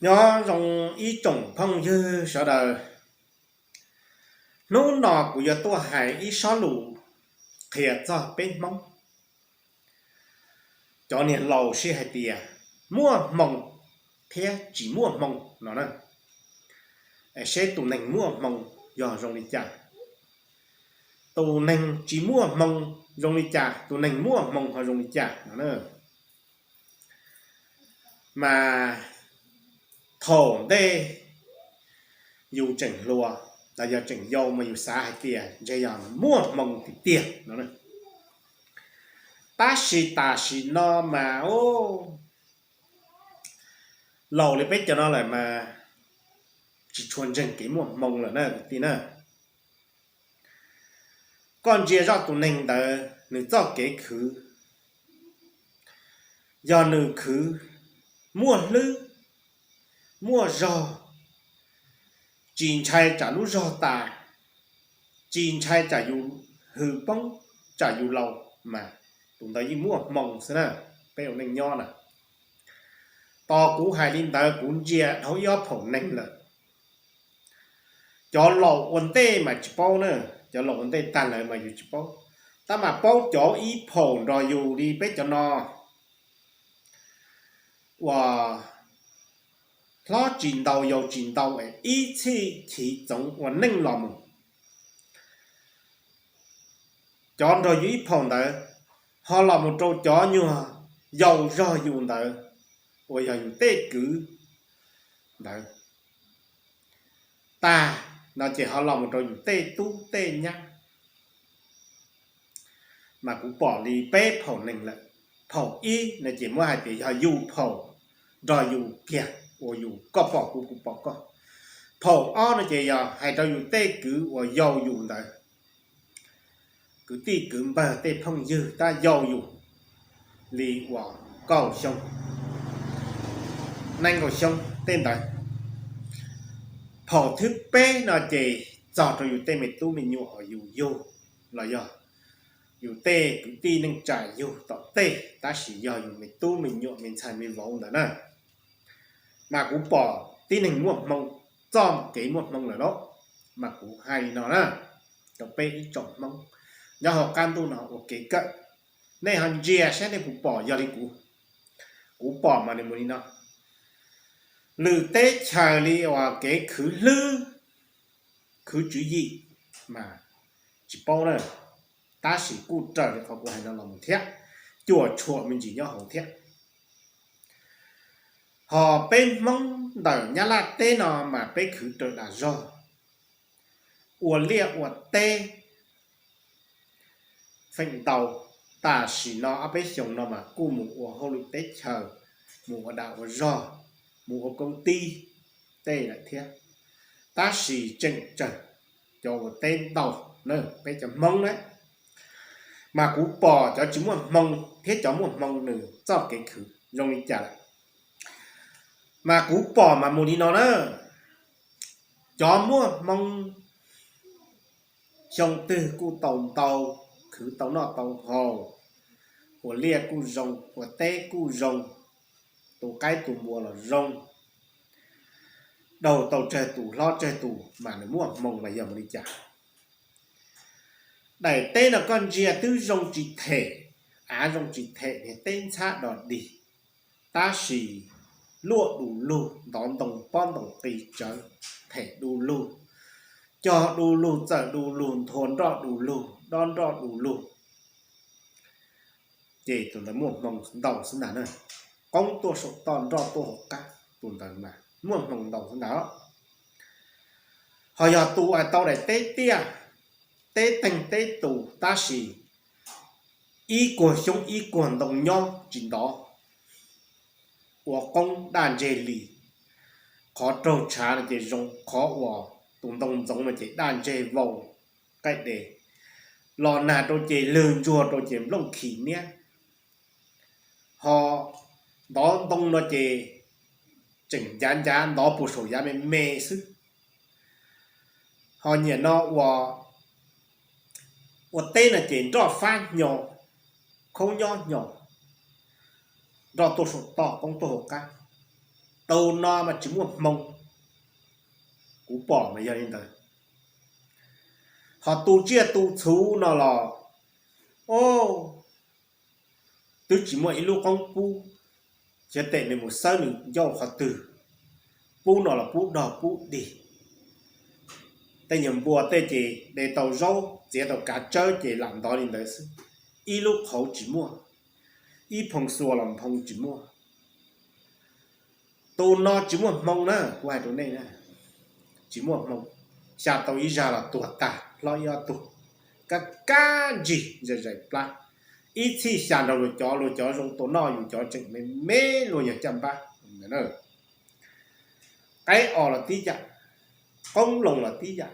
Nyob zoo ib tsoom phooj ywg sawv daws, hnub no kuv yuav tuaj hais ib sob lus qhia txog peb Hmoob. Cov niag laus sib hais tias muaj hmoo thiab tsis muaj hmoo no na. Seb tus neeg muaj hmoo yog zoo li cas, tus neeg tsis muaj hmoo zoo li cas, tus neeg muaj hmoo ho zoo li cas no na. Mas thaum ntej yus tseem hluas los yog tseem yau mas yus xav hais tias ntshe yog muaj hmoo tiag tiag no. Tab sis tam sim no mas laus li peb cov no lawm mas tsis tshua ntseeg kev muaj hmoo lawm na kwv tij na. Koj ntsia zoj tus neeg ntawd nws txoj kev khwv, yog nws khwv muaj hlwb, muaj zog, tsis ntshai tsam lub zog tas, tsis ntshai tsam yus hws poob, tsam yus laus mas tus ntawd yeej muaj hmoo xwb na. Peb ua neej nyob na, tos kuv hais li ntawd kuv ntsia dhau ib ob phaum neeg lawm. Cov laus ua ntej mas tsis paub na, cov laus ua ntej tag lawm mas yus tsis paub, tab mas paub cov ib phaum nrog yus li peb cov no uas hlob tsis ntau yau tsis ntau es ib txhij chiv txoov ua neej los mus. Cov nrog yus ib phaum ntawd ho los mus rau cov nyuag yau zog yus ntawd uas yog yus tej kwv ntawd tag no ces ho los mus rau yus tej tub tej nyab. Mas kuv pom li peb phaum neeg lawm. Phaum ib no ces muab hais tias yog yus phaum nrog yus kiag uas yus koj pom kuv kuv pom koj. Phaum ob no ces yog hais rau yus tej kwv uas yau yus ntawd, kwv tij kwv npawg tej phooj ywg tab yau yus li uas kaum xyoo, nees nkaum xyoo tej ntawd. Phaum thib peb no ces txog rau yus tej me tub me nyuam uas yus yug los yog yus tej kwv tij neej tsa yug tom tej tab sis yog yus me tub me nyuam me ntxhais me vauv ntawd na. Mas kuv pom tib neeg muaj hmoo, txoj kev muaj hmoo lawm lauj. Mas kuv hais li no na, rau peb ib tsoom Hmoob nyob hauv qab ntuj no ua kev kawm, nej ho ntsia saib nej puas pom yog li kuv. Kuv pom mas nws mus li no. Lwm teb chaws li uas kev khwv hlwb, khwv tswv yim mas tsis paub na, tab sis kuj raws li qhov kuv hais no los mus thiab, cuam tshuam me ntsis nyob hauv thiab. Ho peb Hmoob ntawm Nyab Laj teb no mas peb khwv raws dag zog, ua liaj ua teb feem ntau. Tam sim no ob peb xyoos no mas kuj mus ua hauj lwm teb chaws, mus ua dag ua zog, mus ua koob tij tej lawm thiab, tab sis tseem tsawg cov ua teb ntau na, peb cov Hmoob na. Mas kuv pom cov tsis muaj hmoo thiab cov muaj hmoo nws txoj kev khwv zoo li cas lawm. Mas kuv pom mas mus li no na, cov muaj hmoo xyoo twg kuj tau ntau, khwv tau noj tau haus, ua liaj kuj zoo, ua teb kuj zoo, tu qaib tu npua los zoo, daug tau tsawg tus hlob tsawg tus mas nws muaj hmoo mas yog mus li cas. Daim teb no koj ntsia twb zoo tsis them, av zoo tsis them, niag teb ntxhab dog dig, tab sis luaj du lug, ntov ntoo pob ntoo qis tsawv, them du lug, cog du lug, txawm du lug, nthua nroj du lug, dob nroj du lug. Ces tus ntawd muaj hmoo ntau xwb ntag na. Qoob tuaj saum toj, nroj tuaj hauv qab, tus ntawd mas muaj hmoo ntau xwb ntag. Ho yog tus uas tau daim teb tiaj, teb teeg teb tus tab sis ib kuag xyoob ib kuag ntoo nyob tsis ntov, ua qoob daj ntseg li. Qhov raug tshav no ces zoo, qhov uas tus ntoo ntxoov no ces daj ntseg vau qaij des, los nag rau ces lwg ntsuag rau ces nplooj khi niab. Ho ntov ntoo no ces tseem ncav ncav ntov puag saum yav me me xwb. Ho nyiam no ua, ua teb no ces nroj fab hnyo, khaub nyob hnyo, nroj tuaj saum toj, qoob tuaj hauv qab. Tus no mas tsis muaj hmoo, kuv pom mas yog li ntawd. Ho tu tsiaj tu txhuv no los, o, twb tsis muaj ib lub qoob pub, cia tes nws mus xawb nws ncauj qhov twg, pub no los pub dog pub dig. Tej nyuag npua tej ces de tau zaub txiav tau kav tsawb ces lam ntov li ntawd xwb, ib lub qhauv tsis muaj, ib phoo xua los phoo tsis muaj. Tus no tsis muaj hmoo na, kuv hais rau nej na, tsis muaj hmoo, xya tau ib zag los tuag tag hlob ib ob tug, kab kab ntsig zais zais plab, ib txhij xya nrog luag cov, luag cov zoo tua noj, yus cov tseem me me luag yog caj npab. Qaib os los tib yam, qoob loo los tib yam,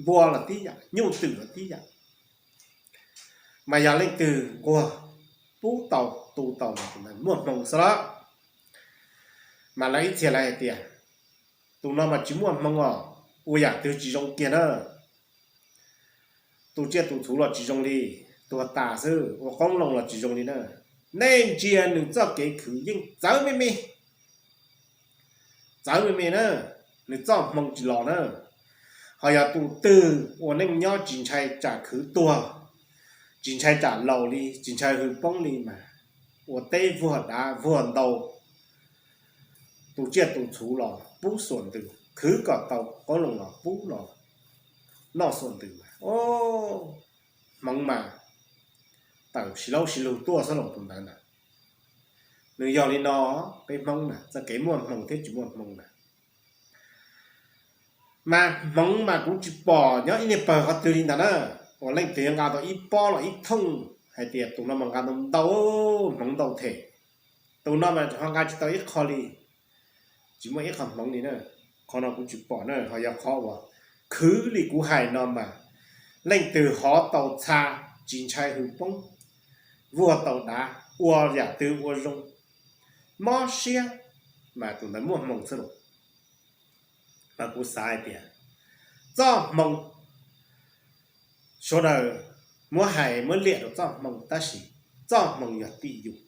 npua los tib yam, nyuj twm los tib yam. Mas yog leej twg nquag pub tau tu tau mas tus ntawd muaj hmoo xwb lawm. Mas lawv ib txhia lawv hais tias, tus no mas tsis muaj hmoo os, ua yam twg tsis zoo kiag na. Tu tsiaj tu txhuv los tsis zoo li, tuag tas xwb, ua qoob loo los tsis zoo li na. Nej ntsia nws txoj kev khwv yeej txawv me me, txawv me me na, nws txoj hmoo tsis los na. Ho yog tus twg ua neej nyob tsis ntshai tsam khwv tuag, tsis ntshai tsam laus li, tsis ntshai hws poob li mas ua teb vuag dav vuag ntau, tu tsiaj tu txhuv los pub xuam ntws, khwv kom tau qoob loo los pub los noj xuam ntws mas, o, hmoov mas tawm siv laub siv lug tuaj xwb los tus ntawd na. Nws yog li no, peb Hmoob na, txoj kev muaj hmoo thiab tsis muaj hmoo na. Mas hmoov mas kuv tsis pom nyob ib niag pawg qhov twg li ntawd na, uas leej twg yuav nqa tau ib pob los ib thooj hais tias tus no mas nqa tau ntau hmoov ntau them. Tus no mas ho nqa tsis tau ib qho li, tsis muaj ib qho hmoov li na. Qhov no kuv tsis pom na, ho yog qhov uas khwv li kuv hais no mas leej twg hov tau txha, tsis ntshai hws poob, vuag tau dav, ua yam twg ua zoo, mob siab, mas tus ntawd muaj hmoo xwb los. Mas kuv xav hais tias txoj hmoo, sawv daws muab hais muab liam rau txoj hmoo, tab sis txoj hmoo yog tim yus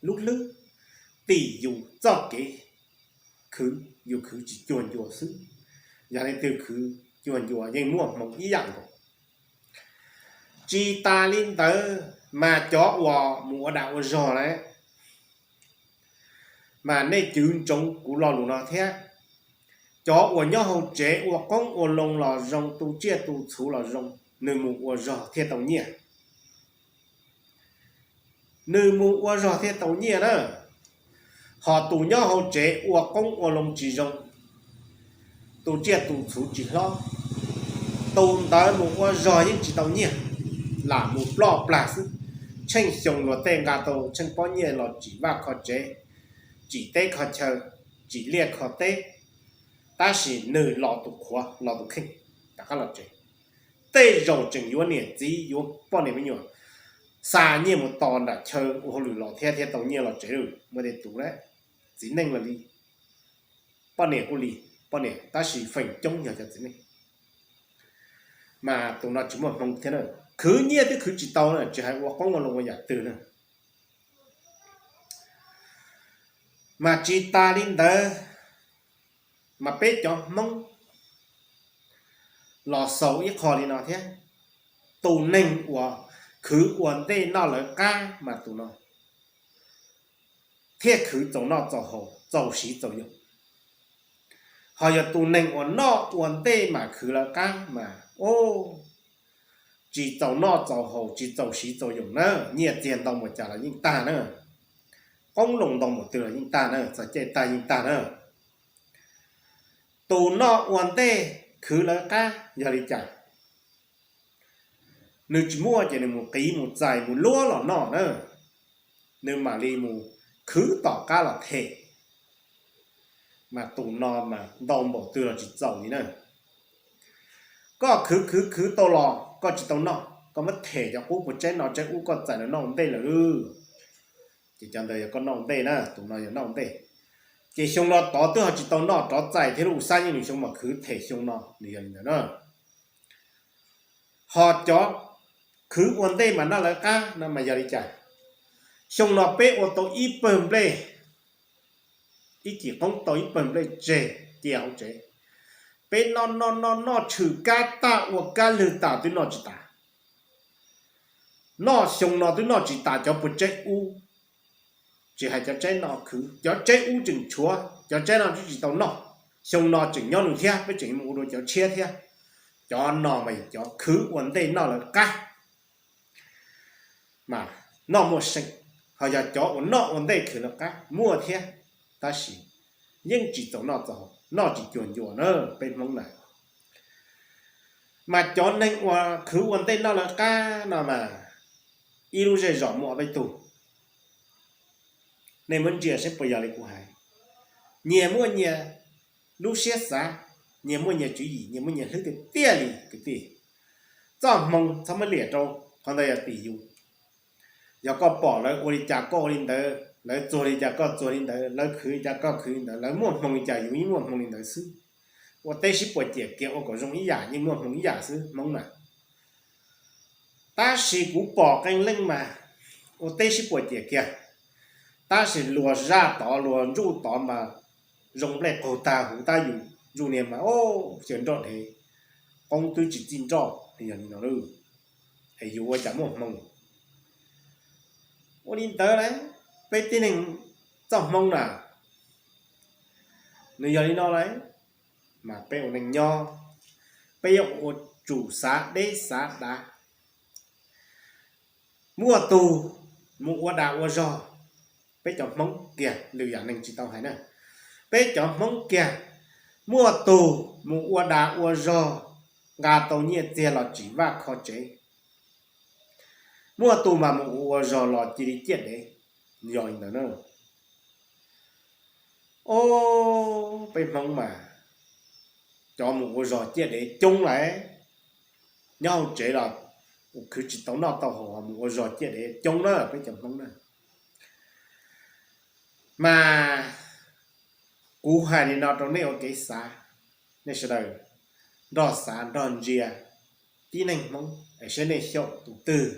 lub hlwb, tim yus txoj kev khwv, yus khwv tsis cuag ncua xwb. Yog leej twg khwv cuag ncua yeej muaj hmoo ib yam nkaus. Tsis tas li ntawd mas cov uas mus ua dag ua zog na, mas nej cwv ntsoov kuv lo lus no thiab. Cov uas nyob hauv tsev ua qoob ua loo los zoo, tu tsiaj tu txhuv los zoo, nws mus ua zog thiaj tau nyiaj. Nws mus ua zog thiaj tau nyiaj na. Ho tus nyob hauv tsev ua qoob ua loo tsis zoo, tu tsiaj tu txhuv tsis hlob, tus ntawd mus ua zog yeej tsis tau nyiaj, lam mus ploj plag xwb. Tsheej xyoo luag tej nqa tau tsheej pob nyiaj los tsim vaj kho tsev, tsim teb kho chaw, tsim liaj kho teb, tab sis nws los tus qhuav los tus kheej rov qab los tsev. Tej zaum tseem yuav niam txiv yuav poj niam me nyuam xa nyiaj mus tos nram chaw ua hauj lwm los thiab thiaj tau nyiaj los tsev lawm. Muaj tej tus na, txiv neej los li, poj niam kuj li, poj niam tab sis feem coob yog cov txiv neej. Mas tus no tsis muaj hmoo thiab na, khwv nyiaj twb khwv tsis tau na, tsis hais ua qoob ua loo ua yam twg na. Mas tsis tas li ntawd, mas peb cov Hmoob los xaus ib qho li no thiab. Tus neeg uas khwv ua ntej noj lawv qab mas tus no thiaj khwv txaus noj txaus haus, txaus siv txaus yoos. Ho yog tus neeg uas noj ua ntej mas khwv lawv qab mas, o, tsis txaus noj txaus haus, tsis txaus siv txaus yoos na, nyiaj txiag ntau npaum cas los yeej tag na, qoob loo ntau npaum twg los yeej tag na, txog caij tag yeej tag na. Tus noj ua ntej khwv lawv qab yog li cas? Nws tsis muaj ces nws mus qiv mus txais mus luab los noj na, nws mam li mus khwv tom qab los them. Mas tus no mas ntau npaum twg los tsis txaus li na. Koj khwv khwv khwv tau los koj tsis tau noj, koj muab them cov qub puas tsaib no tsaib ub koj txais los noj ua ntej lawm. Ces cov ntawd yog koj noj ua ntej na, tus no yog noj ua ntej. Ces xyoo no tod twb ho tsis tau noj, rov txais thiab lub xab yeej nws xyoo mas khwv them xyoo no nws yog li ntawd na. Ho cov khwv ua ntej mas noj lawv qab no mas yog li cas? Xyoo no peb ua tau ib pawg nplej, ib cim qoob tau ib pawg nplej tseg cia hauv tsev. Peb noj noj noj noj tshwm kab tag ua kab lwg tas twb noj tsis tas. Noj xyoo no twb noj tsis tas cov puas tsaib ub, tsis hais cov tsaib no khwv, cov tsaib ub tseem tshuav, cov tsaib no twb tsis tau noj. Xyoo no tseem nyob nws thiab, peb tseem mus ua dua cov tshiab thiab. Cov no mas cov khwv ua ntej noj lawv qab mas noj muaj seem, ho yog cov uas noj ua ntej khwv lawv qab muaj thiab, tab sis yeej tsis txaus noj txaus haus, noj tsis cuag ncua na peb Hmoob na. Mas cov neeg uas khwv ua ntej noj lawv qab no mas ib lub zej zos muaj ob peb tug. Nej muab ntsia saib puas yog li kuv hais. Nyias muaj nyias lub siab xav, nyias muaj nyias tswv yim, nyias muaj nyias hlwb tiag tiag li kwv tij. Txoj hmoo txhob muab liam rau qhov ntawd yog tim yus. Yog koj pom lawv ua li cas koj ua li ntawd, lawv txuag li cas koj txuag li ntawd, lawv khwv li cas koj khwv li ntawd, lawv muaj hmoo li cas yus yeej muaj hmoo li ntawd xwb. Ua teb sib puas ciam kiag ua kom zoo ib yam yeej muaj hmoo ib yam xwb Hmoob na. Tab sis kuv pom qee leej mas ua teb sib puas ciam kiag, tab sis luag zaj tod luag ntsuj tod mas zoo nplej qaug tag huv tab yus ntsuj niag mas o, xyaw nroj dhev, qoob twb tsis txij nroj li yog li no lauj. Es yus ua cas muaj hmoo ua li ntawd lawm? Peb tib neeg txoj hmoo na nws yog li no lawm, mas peb ua neej nyob, peb yuav ua tsum xav deb xav dav. Muaj tug mus ua dag ua zog, peb cov Hmoob kiag, lwm yam neeg tsis tau hais na, peb cov Hmoob kiag, muaj tug mus ua dag ua zog, nqa tau nyiaj txiag los tsim vaj kho tsev, muaj tug mas mus ua ua zog los cia li ciaj dev, yog li ntawd na. O, peb Hmoob mas cov mus ua zog ciaj dev coob lawm, nyob hauv tsev los khwv tsis tau noj tau haus, mus ua zog ciaj dev coob na peb cov Hmoob na. Mas kuv hais li no rau nej ua kev xav, nej sawv daws nrog xav nrog ntsia tib neeg Hmoob es saib nej xyaum tus twg.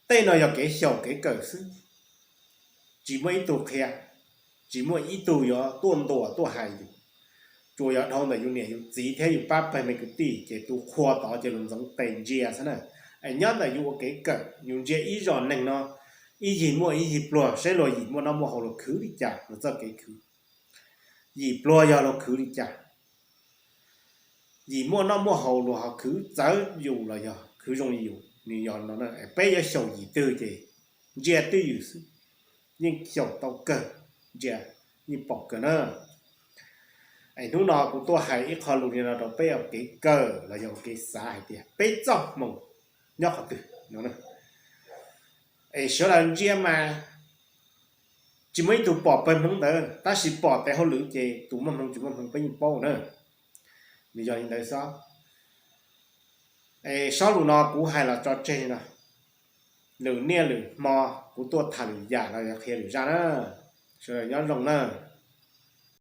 Tej no yog kev xyaum kev kawm xwb, tsis muaj ib tug qhia, tsis muaj ib tug yuav tuaj ntuas tuaj hais yus. Tsuas yog dhau ntawm yus niam yus txiv thiab yus pab pawg me kwv tij ces tus qhua tod ces luag ntxoov tes ntsia xwb na. Es nyob ntawm yus ua kev kawm, yus ntsia ib zos neeg no, ib yig muaj ib yig pluag, saib luag yim muaj noj muaj haus luag khwv li cas, luag txoj kev khwv, yim pluag yog luag khwv li cas. Yim muaj noj muaj haus luag ho khwv txawv yus los yog khwv zoo li yus, nws yog no na. Peb yuav xyaum yim twg ces ntsia twj ywm xwb, yeej xyaum tau kawg, ntsia yeej pom kawg na. Es hnub no kuv tuaj hais ib qho lus li no rau peb ua kev kawm los yog ua kev xav hais tias peb txoj hmoo nyob qhov twg no. Es sawv daws ntsia mas tsis muaj ib tug pom pawg Hmoob ntawd, tab sis pom tes hauj lwm ces tus muaj hmoo tsis muaj hmoo peb yeej paub na. Nws yog li ntawd xwb. Es sob lus no kuv hais los tso tseg li no, lwm niaj lwm hmo kuv tuaj tham lwm yam los yog qhia lwm zaj na. Sawv daws nyob zoo na.